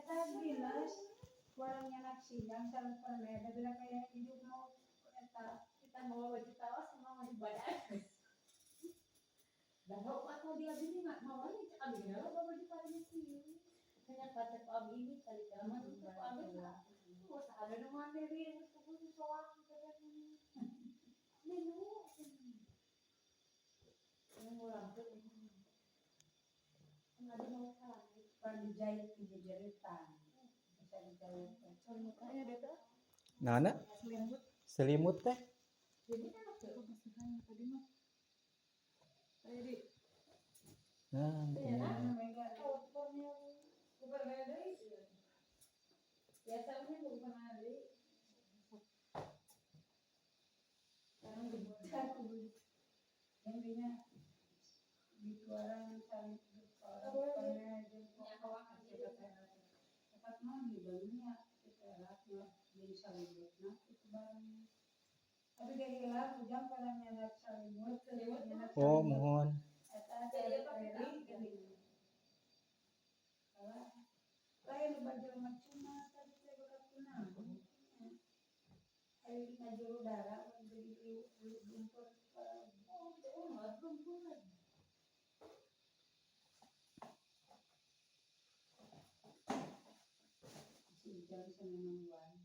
Eta dinas kurang nyanak sidang sareng permeda bila kaya hidup mau eta Kita mau baju tawas sama baju badan. Dah atau dia bini nggak mau ini cak abi lo baju paling sih. Hanya kata ku abi ini kali kalau itu ku abi lah. Oh, ada nomor diri ku soang ini. Nenu. Yang orang tuh ada mau kan. Pan dijahit di jeritan bisa dijahit. Mukanya deh tuh. Nah, Selimut. Selimut teh. Jadi kan tuh Kebersihan tadi mah. Tadi Nah, Iya. iya. Oh, bukan deui. Biasanya bukan deui. Sekarang dibuat aku beli intinya di keluaran cari tempat mah dibangunnya di jadi salimut, nah itu barang tapi kayak hilang ujang pada nyanak salimut. Oh, mohon. Eta cari peri gini kalau lain baju mah cuma tadi teh bekat kunang ayo ngajuru darah jadi lumpur. Oh, itu mah perempuan. Si Ujang sama nungguan.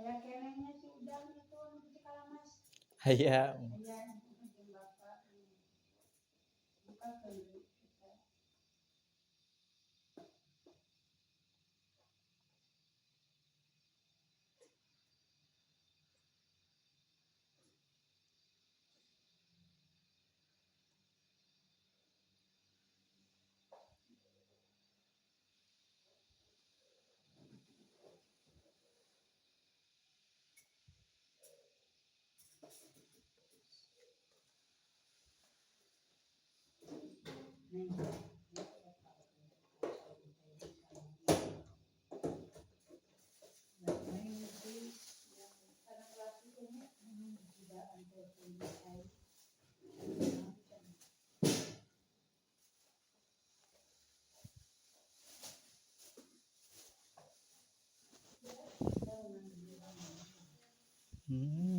Kayak kenehnya si Ujang itu anu di Cikalamas. Aya. Iya, jeung bapak. Buka ke kita. Neng.